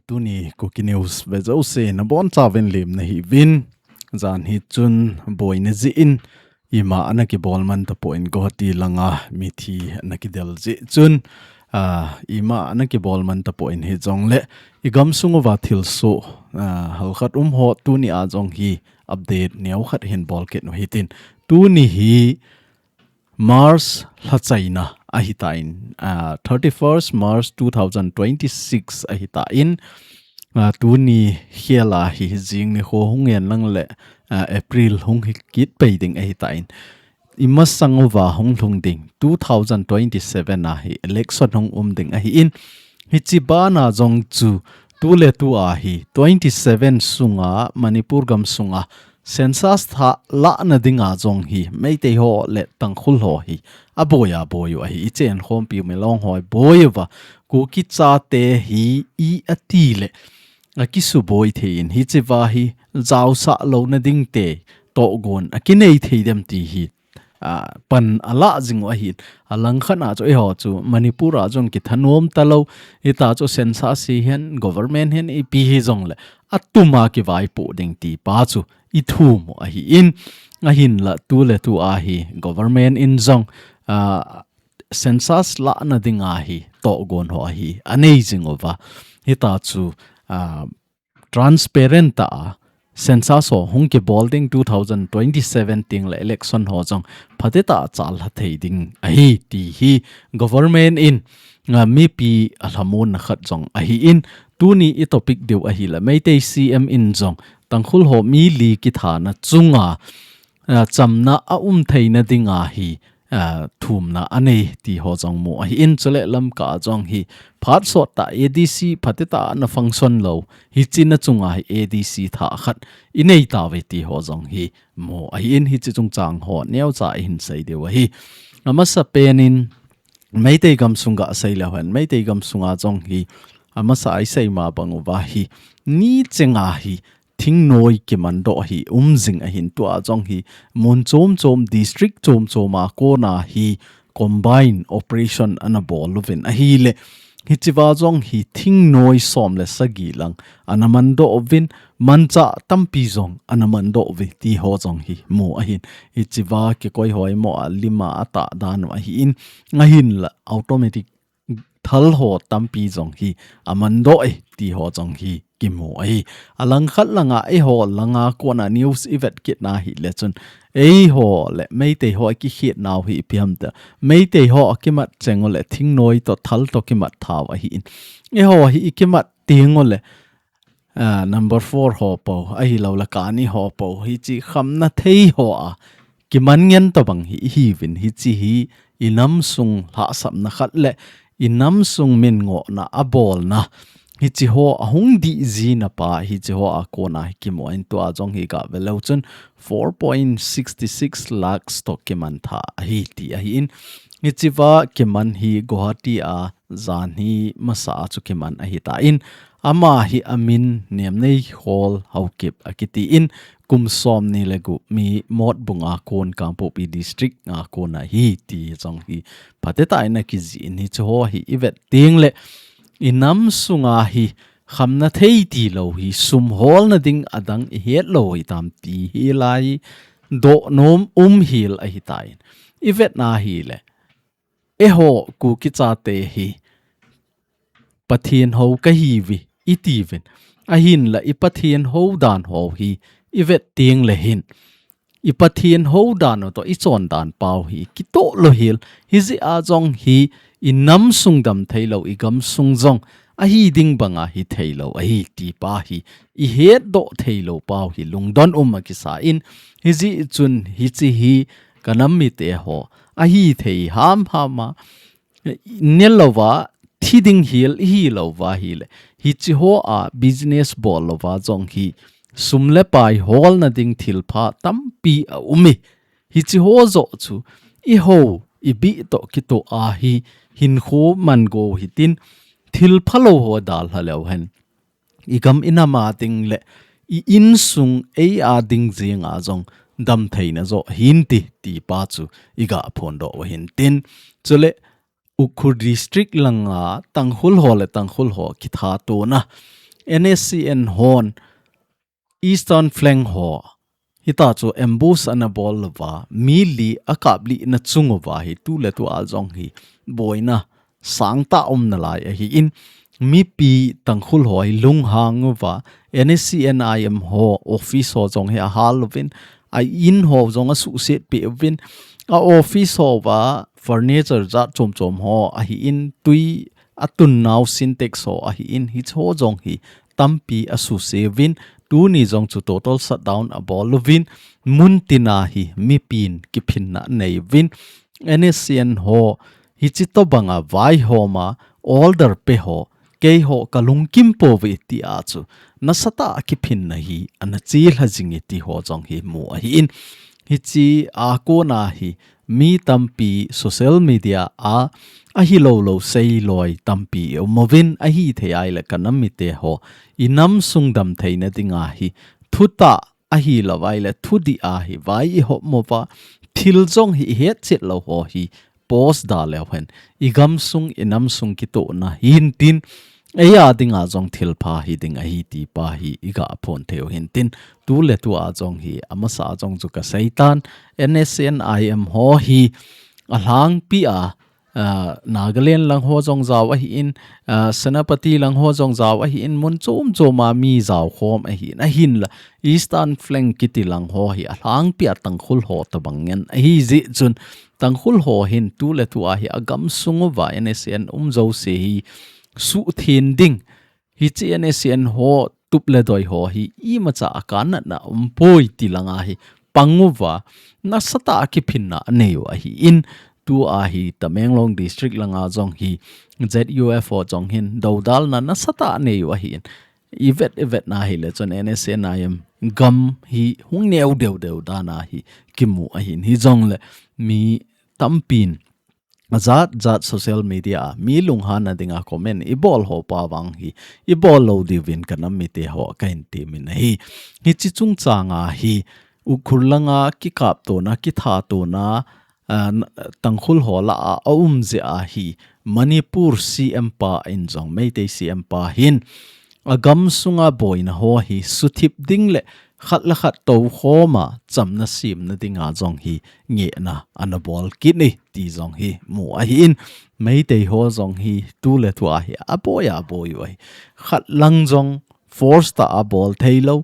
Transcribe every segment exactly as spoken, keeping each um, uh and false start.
tuni Kuki News ve jouse nabonchauvin lemna hiuvin. Jan hi chun boina jeh in ima ana kibol man tapon Guwahati langa mithi ana kidel jeh chun, ah, ima ana kibol man tapon hijongle igamsung uva thilsoh, ah, halkhat um ho tuni a jong hi update neokhat hin bol kit u hitin. Tuni hi March lhachaina ahitan, ah, thirty-first March two thousand twenty-six ahitan, ah, tuni khela hi jing nikho hung en lang le, ah, April hung hi kit pei ding ahitan. Imasang uva hung lhung ding two thousand twenty-seven a hi election hung um ding ahin, hiche bana jong chu tuletu a hi twenty-seven sunga Manipur gamsunga census tha lahna dinga jong hi Meitei ho le Tangkhul ho hi aboi aboi u ahi. Ichen khompiu Milong ho aboi uva, Kuki chate hi i ati le akisuboi thei in, hichea hi jaosah louna ding te tohgon akinei thei dem ti hi, ah, pan alah jing u ahin. Alangkhat a chu eiho chu Manipur a jong kithanom talou, hita chu census hihen, government hihen, ipi hijongle atuma kivaipoh ding ti pa chu ithum u ahin. Ahinla tuletu a hi government in jong, ah, census lahna dinga hi tohgon ho hi anei jing uva, hita chu, ah, transparent tah a census ho hung kibol ding two thousand twenty-seven teng le election ho jong phatechan chalha thei ding ahi ti hi government in, ah, mipi alhamonna khat jong ahin. Tuni i topic diu ahile Meitei C M in jong Tangkhul ho mi li kithana chunga, ah, chamna aum theina dinga hi, ah, thumna anei ti ho jong mu ahin. Chule Lamka jong hi phat sot tah A D C phatechan ana function lou, hiche na chunga hi A D C thah khat inei tauve ti ho jong hi mu ahin, hiche chungchang ho neocha ihin sei diu ahi. Amasa pen in Meitei gamsung gasei leu hen, Meitei gamsunga jong hi amasa a isei ma bang uva hi, nichenga hi thingnoi kimandoh hi um jing ahin, tua jong hi mun chom chom, district chom chom a kona hi combine operation ana bol uvin ahile, hichea jong hi thingnoi som le sagi lang ana mandoh uvin, manchah tampi jong ana mandoh uve ti ho jong hi mu ahin. Hichea kikoi ho imo a lima atah dan u ahin, ahinla automatic thal ho tampi jong hi amandoh e ti ho jong hi kimu ahi. Alangkhat langa eiho langa kona news ivet kit na hile chun, eiho le Meitei ho akikhet nau hi ipi ham tia, Meitei ho akimat cheng ule thingnoi to thal to kimat thau ahin, eiho hi ikimat teng ule, ah, number four ho po, ahilou le kani ho po, hiche khamna thei ho a kiman ngen tobang hi ihiuvin, hiche hi inam sung lhahsamna khat le inam sung min ngohna abolna, hiche ho ahung dih jina pa, hiche ho a kona hi kimu ahin, tua jong hi gave leu chun four point six six lakhs to kiman tha ahi ti ahin. Hichea kiman hi Guwahati a janhi masa a chu kiman ahitan, ama hi amin Nemneihol Haokip akitin, kum somni le gup mi Motbung a kon, Kangpokpi District a kon ahi ti jong hi phatechan ana kijih in, hiche ho hi ivet teng le inam sunga hi khamna thei tilou hi sum holna ding adang ihet lou hitam ti hi lai doh nom um hel ahitan. Ivet na hile, eiho Kuki chate hi Pathen hou kahiuve itiuvin, ahinla i Pathen hou dan ho hi ivet teng le hin, i Pathen hou dan u to i chondan pau hi kitoh lou hel, hijeh a jong hi inam sung dam theilou, igamsung jong ahi ding banga hi theilou ahi ti pa hi ihetdoh theilou pau hi lungdon um akisan, hijeh chun hiche hi kanam mite ho ahithei hamham a, nelouva, thi ding hel ihilouva hile, hiche ho a business bol louva jong hi sum le pai holna ding thilpha tampi aum e. Hiche ho joh chu ihou ibih toh kitoh a hi hinkho man go hitin, thilphalou ho dalha leu hen, igam inam a ding le i insung ei a ding jenga jong damtheina joh hinte ti pa chu iga phondoh u ahin tin. Chule Ukhrul District langa Tangkhul ho le Tangkhul ho kithatona N S C N hon Eastern Flank ho hita chu ambush ana bol uva, mi li akap lih na chung uva hi tu le tu a jong hi boina sangtah um nalai ahi in, mipi Tangkhul ho hi lunghang uva, N S C N I M ho office ho jong hi ahal uvin, a in ho jong asuhset peh uvin, a office ho uva furniture jat chom chom ho ahi in, tui atun nau Sintex ho ahi in, hiche ho jong hi tampi asuse uvin, tuni jong chu total shutdown abol uvin, mun tina hi mipin kiphinna anei uvin, N S C N ho hiche tobanga vaihoma order pe ho, keiho kalungkim pouve tia chu nasatah a kiphinna hi ana chelha jing e ti ho jong hi mu ahi in, hiche a kona hi mi tampi social media a ahilou lou seiloi tampi um uvin, ahithei ahile kanam mite ho inam sung damtheina dinga hi thutah ahilou ahile thudih a hi vai ihop uva, thil jong hi ihet chet lou ho hi post da leu hen, igam sung inam sung kitohna hintin, eia dinga jong thilpha hiding ahi ti pa hi iga phon thei u hintin, tu le tu a jong hi amasa jong chu kasei tan, N S C N I M ho hi alhangpi a, ah, Nagaland lang ho jong jao ahi in, ah, Senapati lang ho jong jao ahi in, mun chom chom a mi jao khom ahi in, ahinla Eastern Flank kiti lang ho hi alhangpi a Tangkhul ho tobang ngen ahi jeh chun, Tangkhul ho hin tu le tu a hi agam sung uva N S C N um jouse hi suhtheng ding, hiche N S C N ho tup le doi ho hi imacha a kanatna umpoi ti langa hi pang uva, nasatah a kiphinna anei u ahi in, tu a hi Tamenglong District langa jong hi Z U F ho jong hin dodalna nasatah anei u ahi in, ivet ivet na hile chun N S C N I M gam hi hung neo deu deu dan a hi kimu ahi in, hijongle mi tampin ajat jat social media a mi lunghanna dinga comment ibol ho pa vang hi ibol lou diuvin kanam mite ho kahin temin ahi. Hiche chungchang a hi Ukhrul langa kikaptona, kithatona, ah, Tangkhul ho lah a aum jeh a hi Manipur C M pa in jong, Meitei C M pa hin agam sunga boina ho hi suthip ding le khat le khat toukhoma chamna semna dinga jong hi ngehna ana bol kit e ti jong hi mu ahi in, Meitei ho jong hi tu le tu a hi aboi aboi u ahi. Khat lang jong force tah a bol thei lou,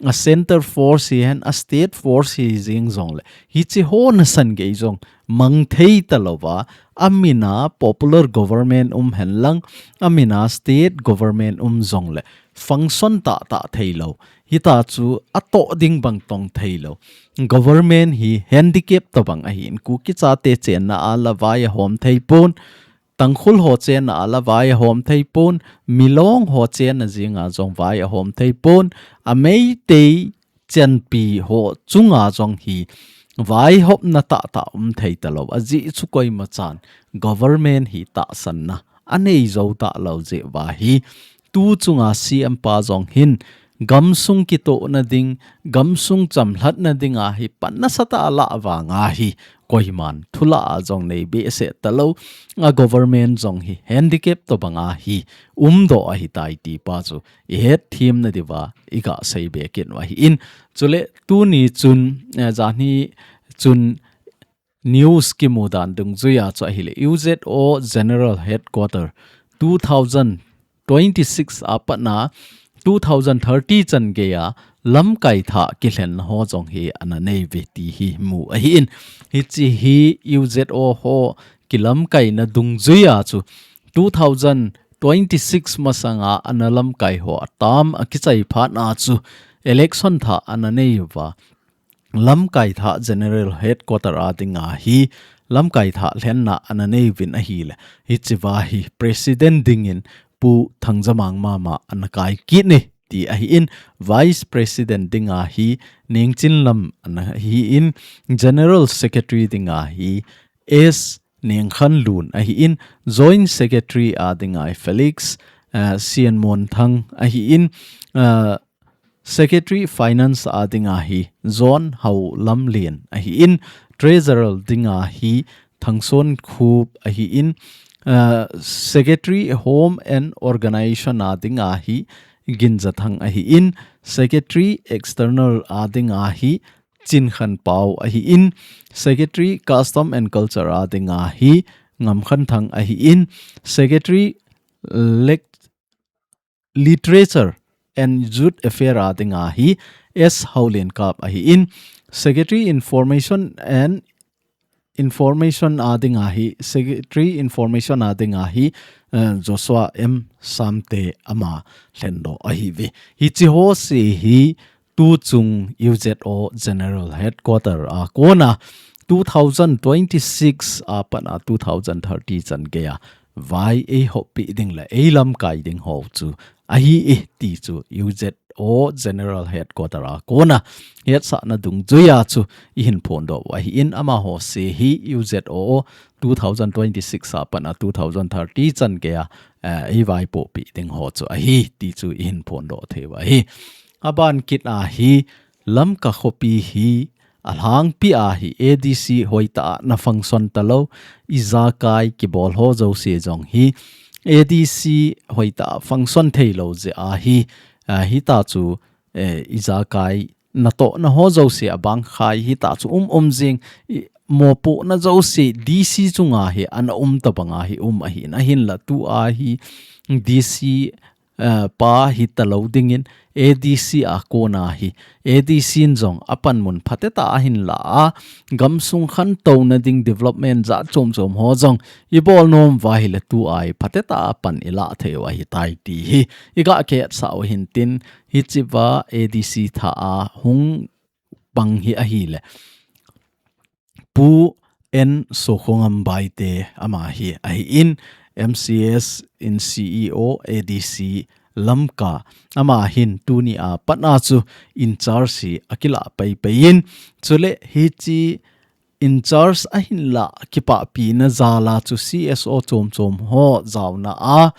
a center force hihen, a state force hi jeng jongle, hiche ho nasan gei jong mang thei talouva, amina popular government um hen lang, amina state government um jongle function tah tah thei lou. Hita chu atoh ding bang tong thei lou. Government hi handicap tobang ahi in, Kuki chate chenna a la vai ahom thei pon, Tangkhul ho chenna a la vai ahom thei pon, Milong ho chenna jenga jong vai ahom thei pon, a Meitei chanpi ho chunga jong hi vaihopna tah tah um thei talou. Ajeh chu koima chan government hi tahsanna anei jou talou jeh uva hi, tu chunga C M pa jong hin gamsung kitohna ding, gamsung chamlhatna dinga hi pan nasatah a lah vanga hi, koiman thulah a jong nei behseh talou, a government jong hi handicap tobanga hi umdoh ahitai ti pa chu ihet themna diuva iga sei be kit u ahi in. Chule tuni chun, eh, janhi chun news kimu dan dungjuia chu ahile, U Z O General Headquarter two thousand twenty-six a patna two thousand thirty chan geia lamkai thah kilhenna ho jong hi ana nei uve ti hi mu ahi in. Hiche hi U Z O ho kilamkaina dungjuia chu two thousand twenty-six masanga ana lamkai ho atam a kichai phat na chu election thah ana nei uva, lamkai thah General Headquarter a dinga hi lamkai thah lhenna ana nei uvin ahile, hichea hi President dingin Pu Thangjamang mama ana kai kit e ti ahi in, Vice President dinga hi Nengchinlam ana hi in, General Secretary dinga hi S Nengkhanlun ahi in, Joint Secretary a dinga hi Felix, uh, Sianmonthang ahi in, uh, Secretary Finance a dinga hi John Haolamlen ahi in, Treasurer dinga hi Thangsonkhup ahi in, uh, Secretary Home and Organization a dinga hi Ginzathang ahi in, Secretary External a ding ahi Chinkhanpao ahi in, Secretary Custom and Culture a ding ahi Ngamkhanthang ahi in, Secretary Lec- Literature and Youth Affair a ding ahi S Haulenkap ahi in, Secretary Information and Information a ding ahi, Secretary Information a ding ahi, uh, Joshua M Samte ama lhendo ahi ve. Hichi ho se hi tuchung U Z O General Headquarter a kona two thousand twenty-six a pat a two thousand thirty chan gei a vai ei hopi ding le ei lamkai ding ho chu ahi e ti chu U Z O General Headquarter a kona hetsahna dungjuia chu i hin phondoh u ahi in amaho se hi U Z O two thousand twenty-six a pat a two thousand thirty chan gei a, eh, ei vaipohpi ding ho chu ahi ti chu i hin phondoh thei u ahi. Aban kit a hi Lamka khopi hi alhangpi a hi A D C hoitah a na function talou, ijakai kibol ho jouse jong hi A D C hoitah a function theilou jeh a hi, ah, hita chu, eh, ijakai natohna ho jouse abang khai hita chu um um jing, i, mopohna jouse D C chunga hi ana um tabang a hi um ahi in ahinla tu a hi D C eh, pa hi talou dingin A D C a kona hi A D C in jong apanmun phatecha a hin la a gamsung khantouna ding development jat chom chom ho jong i bol nom uva hi le tu a hi phatecha a pan i la thei u ahi tai ti hi i ga ketsah u hin tin hichi va A D C tha a hung pang hi ahi le Pu N Sokhongam Baite ama hi ahi in M C S in C E O A D C Lamka ama hin tuni a pat a chu in charge hi akila pai pai in chule hichi in charge ahin la kipahpina jal a chu C S O chom chom ho jaona a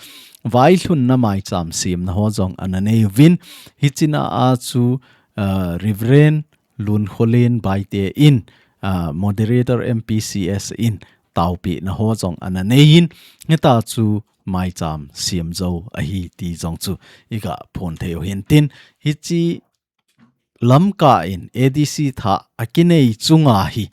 vailhunna maicham semna ho jong ana nei uvin hichi na a chu, uh, Reverend Lunkholen Baite in, ah, moderator M P C S in taopina ho jong ana nei in, hita chu maicham siam jou ahi ti jong chu i ga phon thei u hin tin, hichi Lamka in A D C tha a kinei chunga hi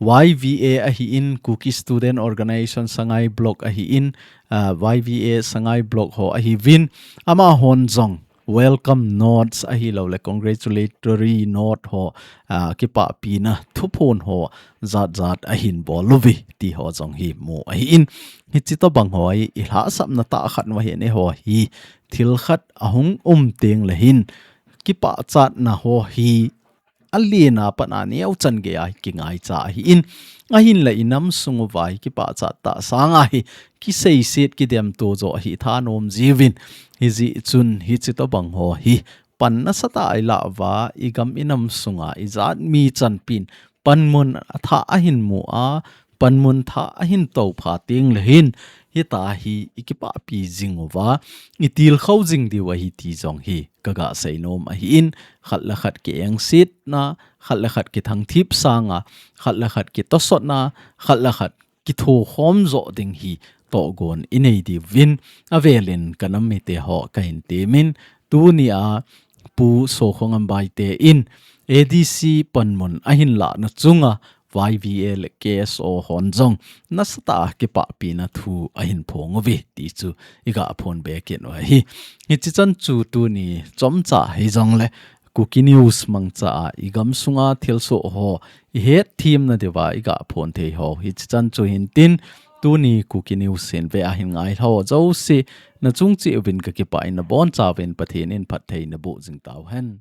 Y V A ahi in Kuki Student Organization Sangai Block ahi in, ah, Y V A Sangai Block ho ahi uvin, amahon jong welcome notes ahi lou le congratulatory note ho, ah, kipahpina thuphon ho jat jat ahin bol uve ti ho jong hi mu ahi in hichi tobang ho hi i lhahsamna tah khat uva hin eiho hi thil khat ahung um teng le hin kipahchatna ho hi alen a pat a neo chan gei a kingaicha ahi in ahin la i nam sung uva hi kipahchat tah sang a hi kiseiset kidemto jo ahi thanom jiuvin hijeh chun hichi tobang ho hi pan nasatah a i la uva i gam i nam sunga i jat mi chanpin panmun athah ahin mu a panmun thah ahin to pha teng le hin hita hi i kipahpi jing uva i tilkhou jing diu ahi ti jong hi ka ga seinom ahi in khat le khat kiengsetna khat le khat kithangthip sanga khat le khat kitosotna khat le khat kithokhom jo ding hi tohgon i nei diuvin avel in ka nam mite ho ka hin temin tuni a Pu Sokhongam Baite in A D C panmun ahin lahna chunga Y V A le K S O hon jong nasatah a kipahpina thu ahin phong uve ti chu i ga phon be kit u ahi. Hichi chan chu tuni chomcha hi jong le Kuki News mangcha a i gam sunga thilsoh ho i hetthem na diuva i ga phon thei ho hichi chan chu hin tin tuni Kuki News hin ve a hin ngai ho jouse na chung cheh uvin ka kipah in na boncha uvin Pathen in phatthei in boh jing tau hen.